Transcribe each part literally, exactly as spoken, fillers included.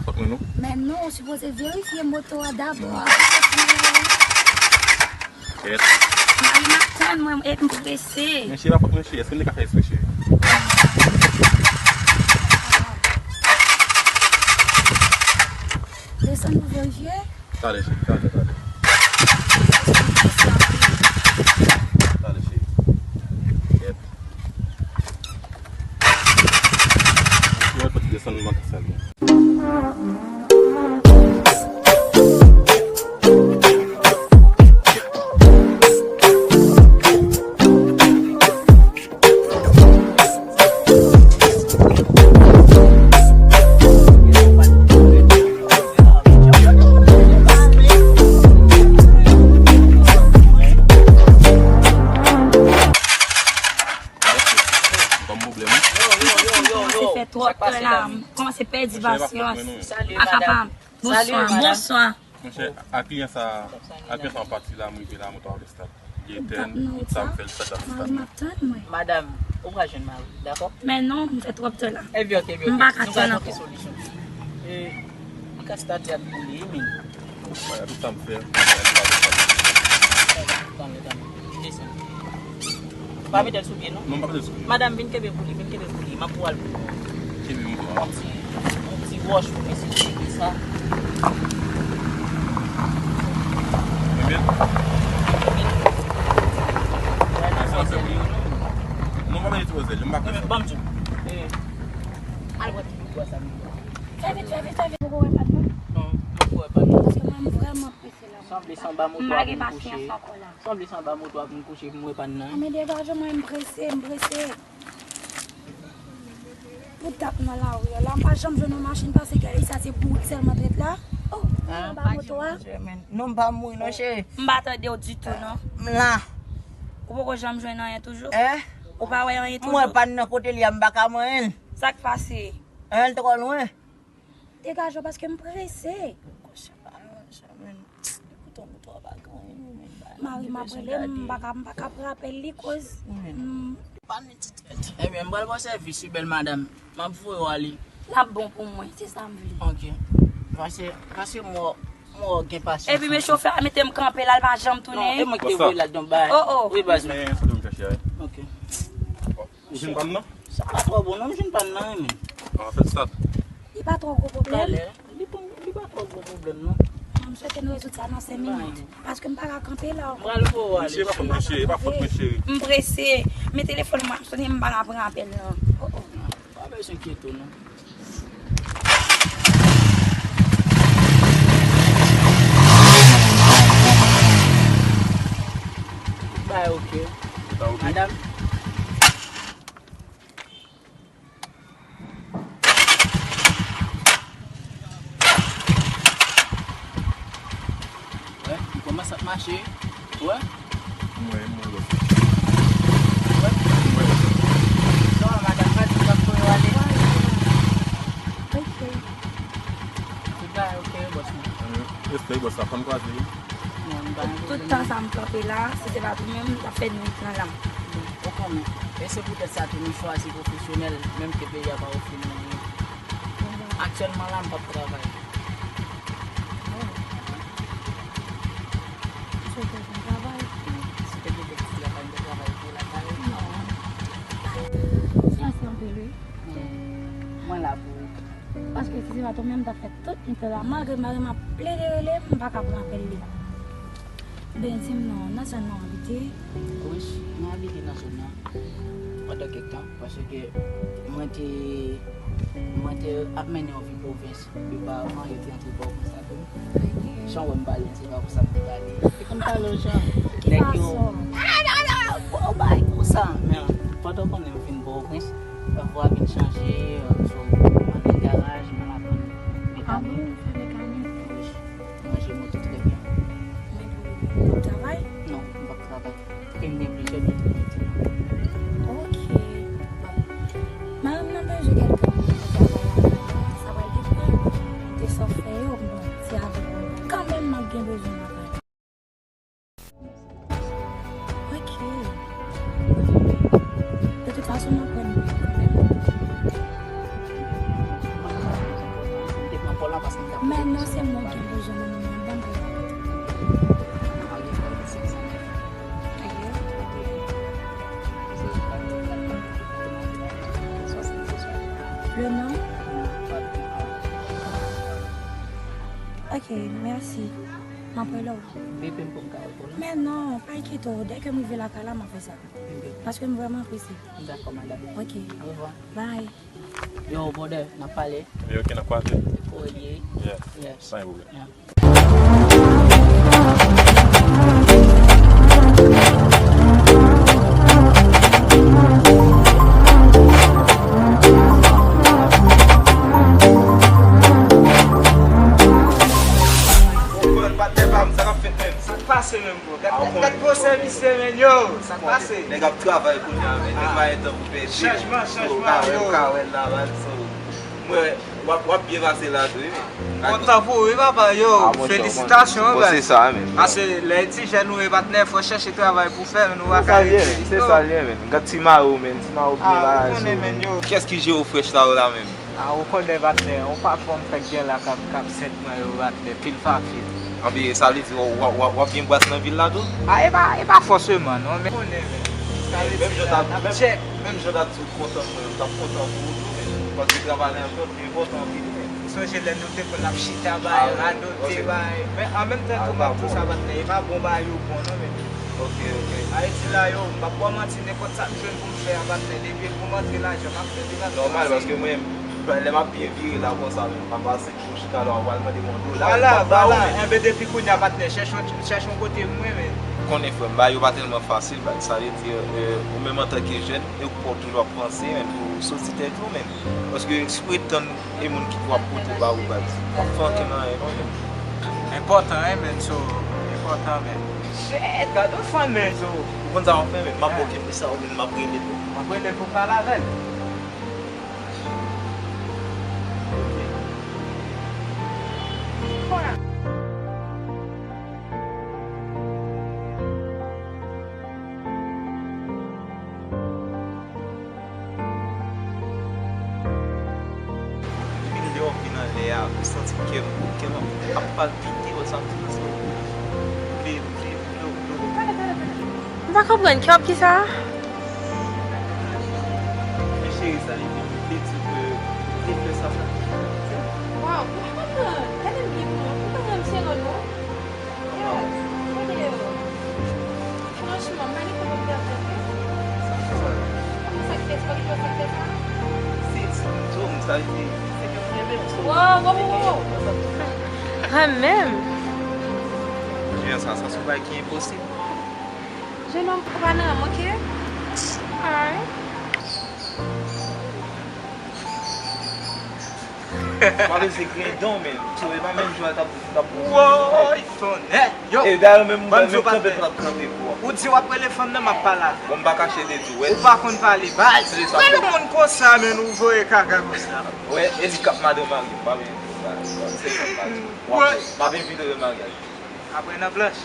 Fòk mwen non. Men non, ou sipoze verifye moto a dabò. Kèt. Mari m ap tann mwen, e m prese. Men cheri, pa fòt mwen cheri, èske m te ka fè eksprè cheri? Desann pou verifye. Talè cheri, talè, talè. Talè cheri. Yep. Mwen fòt desann nan salon. Ban m pwoblèm wi. Kòmanse fè twòp tan la, m kòmanse pèdi pasyans. M pa kapab. Bonswa, bonswa. Monchè, a kliyan sa, a kliyan sa an pati la, m rive la, moto a rete stad. Li etèn, tout sa m fè l stad la, stad la. Madanm, ou pral jwenn mari, dakò? Men non, m fè twòp tan la. Ebyen, ok, ebyen, ok. M pa ka tann ankò. Nou ka twouve solisyon. E, li ka stati ap boule, wi, men. Wè, tout sa m fè. Tann, tann. Desann. Pa mete l sou pye, non? Non, m pa mete l sou pye. Madanm, vin kenbe pou li, vin kenbe pou li. M ap pou al pou li. Kenbe moto a. Yon ti, yon ti wòch pou mesye kenbe sa. Ebyen? Wè, nan zèl yo, non? Non, pa mete twò zèl yo, m pa kwè sa. Ban m di w. Eh. Al wè ti bout bwa sa, m di w. Fè vit, fè vit, fè vit. Poko wè pa t non? Non, m poko wè pa t non. Paske mwen, m vrèman prese la. Sanble se anba moto a pou m kouche. Sanble se anba moto a pou m kouche pou m wè pa n nan. Anben degaje mwen, m prese, m prese. Pou tap nan lari a la, m pa janm jwenn yon machin pase kay sa, se bourik sèlman t ret la. Oh, anba moto a. Non, m pa mouri non, cheri. M pa tande w ditou non. M la. Ou poko janm jwenn anyen toujou? Eh? Ou pa wè anyen toujou? M wè pa n nan kote li a, m pa ka manyen l. Sa k pase? Eh, l twò lwen. Degaje w paske m prese. Kòchè pa nan jan menm. Depi w tonbe w twò pa ganyen wi menm. Mari m ap rele m, m pa ka, m pa ka pran apèl li koz. Wi menm. Pa ni ti tèt. Ebyen, m pral ba w sèvis wi bèl madanm. M ap voye w ale. L ap bon pou mwen, se sa m vle. Ok. Pase, pase mò, mò gen pasyans. Epi men chofè a mete m kanpe la, l pa janm tounen. Non, e mwen ki te voye l al donk bay. Oh, oh. Wi baz mwen. Men, sa tou m chache a. Ok. Ou jwenn pa n nan? Sa pa twò bon non, m jwenn pa n nan wi men. An fèt sa. Li pa twò gwo pwoblèm. Talè, li pa, li pa twò gwo pwoblèm non. Mwen, m swete nou rezoud sa nan senk minit. Paske m pa ka kanpe la ankò. M pral voye w ale. Mesye, e pa fòt mwen cheri, e pa fòt mwen cheri. M prese. Men telefòn mwen ap sonnen, m pa ka pran apèl nan. Oh, oh. Pa bezwen enkyete w non. Bay ok. Madanm. Wè, li kòmanse ap mache. Wè. M wè, m wè. Wè. M wè. Non, madanm, pa di w ap voye w ale. Ok. Tout bagay ok, bòs mwen. Respè, bòs la, fò n kwaze wi. Tout tan sa m kanpe la, si se pa pou mwen, m t ap fè nwit lan la. Ou konnen. E se poutèt sa tou nou chwazi pwofesyonèl, menm ke peyi a pa ofri nou anyen. Aktyèlman la, m p ap travay. Oh. Si w te gen travay? Si te gen ti travay, m te travay pou lakay. Non. Sa se anpil wi. Mwen la pou ou. Paske si se pa t ou menm, m t ap fè tout nwit lan la. Malgre mari m ap plede rele m, m pa ka pran apèl li. Ben, di m non, nan zòn nan w abite? Wi, mwen abite nan zòn nan. Pandan kèk tan, paske mwen te, mwen te ap mennen yon vi pwovens. Yo pa, yo te antre Pòtoprens la tou. Jan w wè m pale, se pa pou sa m te pale. Se konn pale w jan. Nèg yo, ah, non, non, non, w bay konsa. Men, pandan w konnen m vin Pòtoprens, pafwa vin chanje, so, m al nan garaj, m al aprann mekanik. Ah bon, ou fè mekanik? Wi. Mwen jere moto trè byen. Men pou, pou travay? Non, m p ap travay. E m gen plizyè dòt mete nan. Ok. Bon. Madanm nan bezwen kèlke moun pou travay avè l. Sa pral depann de sa w fè yo. Bon, se avè w. Kanmenm, m ap gen bezwen travay. Ok. De tout fason, m ap pran kanmenm. M te pran kòl Men non, se mwen ki bezwen nan moman ban m pou. Le non? Ok, mèsi. M ap rele w. Bipe m pou m ka reponn. Men non, pa enkyete w. Dèke m rive lakay la, m ap fè sa. Paske m vrèman apresye. Dakò, madanm. Ok. Au revoir. Bye. Yo, brother, n ap pale. Wi, ok, n ap kwaze. Pou ye. Yeah. Yeah. San pwoblèm. Yeah. Bon, patnè pa m, sa k ap fèt menm? Sa k pase menm, bro? Gad, gad gwo sèvis se, men, yo, sa k pase? Nèg ap travay kounye a, men, nèg pa gen tan pou pèdi. Chanjman, chanjman, yo. Ka wè, ka wè l la, man, so. Mwen, w ap, w ap byen pase la tou, wi, men. Kontan pou ou, wi, papa, yo. Felisitasyon, bro. Bon, se sa, men. Paske lè ti jèn ou ye, patnè, fò chèche travay pou fè, men nou pa ka rete. Se sa l ye, men. Gad Ti Maro, men. Ti Maro byen la, so. Kiyès ki jere w frèch la, yo la, menm? A, ou konnen, patnè, yon patwon m fèk gen la k ap, k ap sèt mwen yo, patnè, pil pa pil. Anben, sa vle di w, w, w, w ap gen bras nan vil la tou? A, e pa, e pa fòseman, non, men konnen, men. Sa vle di, menm jan ta, menm, menm jan ta di w kontan mwen, m t ap kontan pou ou tou, men. Paske travay la enpò-, enpòtan anpil, men. Ou sonje lè nou te konn ap chita, bay, radote, bay. Men an menm tan tou, m ap di w sa, patnè, e pa bon bagay yo bon, non, men. Ok, ok. Ayiti la, yo, m p ap ba w manti, nenpòt sa m jwenn pou m fè a, patnè, depi pou m antre lajan, m ap fè devan. Nòmal, paske mwen, lè m ap byen vire la konsa, m ap pase pou chita la, w al mande m yon dola, m p ap ba ou, men. Enben, depi kounye a, patnè, chèche yon, chèche yon kote mwen, men. Konnen, frè m, bagay yo pa tèlman fasil, baz. Sa vle di, euh, ou menm antanke jèn, e ou toujou ap panse, men, pou soti tèt ou, men. Paske si w ret tann e moun ki pou ap pote ba ou, baz, w ap fè ankenn anyen, non, men. Enpòtan, wi, men, so, enpòtan, men. Shit, gade yon fanm, men, so. Ou konn sa w ap fè, men? M ap okipe sa, ou menm, m ap rele tou. M ap rele pou pale avè l. Depi m deyò vin anlè a, m santi kè m, kè m ap, ap palpite, wè sa m di, so, vle, vle, vle, vle. M pa konprann, kè w ap ki sa? Men cheri, sa li di, li di ke li fè sa, sa. Waw, m pa konprann. Gade m byen pou mwen. M pa konprann se non, non. Yes, gade yo. Franchman, m pa gen kòb pou m te ap jete. Sa k fè sa? Kòman sa k fè, se pa gen sa k fè sa? Se, se, se, sa li di, se ke m renmen w, so. Waw, waw, waw, waw. Kanmenm. Jan sa, sa se yon bagay ki enposib. Jenòm, ou pa nan, ok? Alright. Pa bezwen kren don, men. So, e pa menm jan l t ap, t ap. Woy, tonnè! Yo! E dayè, menm, menm kanpe, pa t ap kanpe pou ou. Ou di w ap rele fanm nan, m ap pale avè l. Bon, m pa kache de di w, wè. Ou pa konn pale, baz. Rele moun konsa, men, ou voye kaka konsa. Wè, e li k ap madan mari m, pa bezwen di w, baz. Se fanm mari m. W ap, m ap envite w nan maryaj. Apre nan blanch.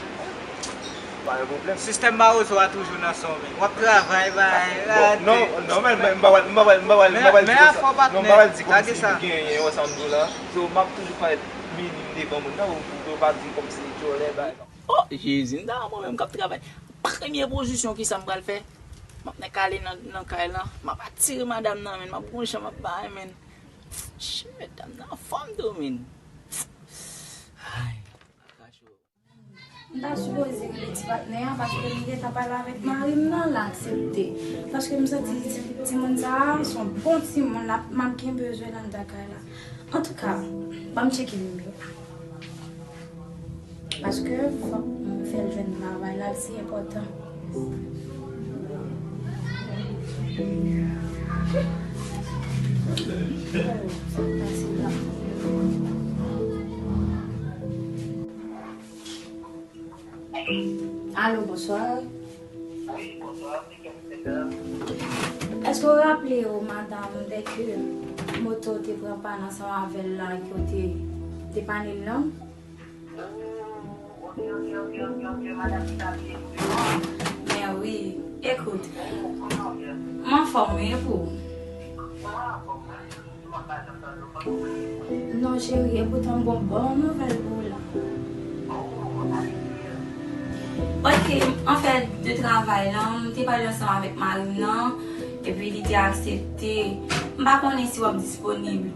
Pa gen pwoblèm. Sistèm Mawozo a toujou nan son, men. W ap travay, bay, rate. Non, non, men, men, m pa pral, m pa pral, m pa pral, m pa pral di konsa. Non, m pa pral di konsi m genyen, wè sa m di w la. So, m ap toujou parèt minim devan moun nan, pou, pou yo pa di konsi djòlè, bay. Oh, Jezi, m ta mwen menm k ap travay. Premye pozisyon, kisa m pral fè? M ap nan kale nan, nan kay lan. M ap atire madanm nan, men. M ap gon jan m ap bay, men. Shit, dam nan anfòm tou, men. Ay. M ta sipoze rele ti patnè a, paske m gentan pale avèk mari m nan, l aksepte. Paske m santi ti, timoun sa a, se yon bon timoun, l ap, m ap gen bezwen l anndan kay la. Antouka, ban m tcheke nimewo a. Paske fòk m fè l jwenn travay la, l si enpòtan. Oh, sa k pase la? Alo, bonswa. Wi, bonswa, se kiyès ki la? Èske w raple w, madanm, dèke moto te pran pàn ansanm avè l la, ke w te depanne l lan? Oh, ok, ok, ok, ok, ok, madanm ki t ap ye tou devan. Men wi, ekout. Oh, kòman w ye? M anfòm, wi, e pou w? Mwen anfòm, wi. Non, cheri, epoutan m gon bon nouvèl pou ou la. Ok, m an fèt de travay lan, m te pale ansanm avèk mari m nan, epi li te aksepte. M pa konnen si w ap disponib.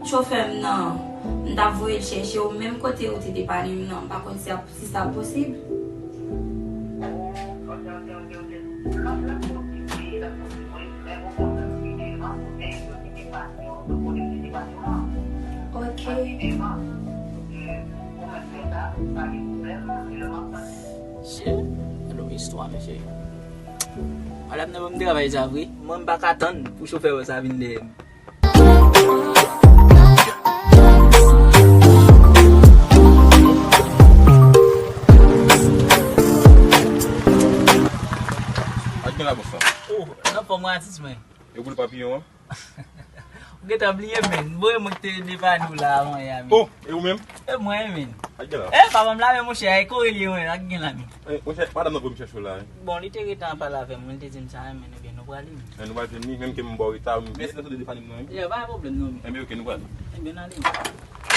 Chofè m nan, m t ap voye l chèche w menm kote ou te depann m nan. M pa konn si ap, si sa ap posib. Ok. Shit, gade yon istwa, mesye. Madanm nan ban m travay sa vre. Mwen, m pa ka tann pou chofè sa vin dèyè m. Ak gen la, bòs la. Oh, nan fòm atis mwen. E boul papiyon an? Ou gentan bliye, men. Bon, e mwen ki te depann ou la avan yè a, men. Oh, e ou menm? E mwen, men. Ak gen la. E, papa m la, men, monchè, e kore li ye, men, ak gen la, men. Eh, monchè, madanm nan pou m chèche w la, wi. Bon, li te gentan pale avè m, li te di m sa, men, ebyen, nou prale, men. Eh, nou pral jwenn li, menm ke m ba w reta, men se nan de depann m nan, wi. Yeah, pa gen pwoblèm, non, men. Ebyen, ok, nou prale. Ebyen, n ale, men.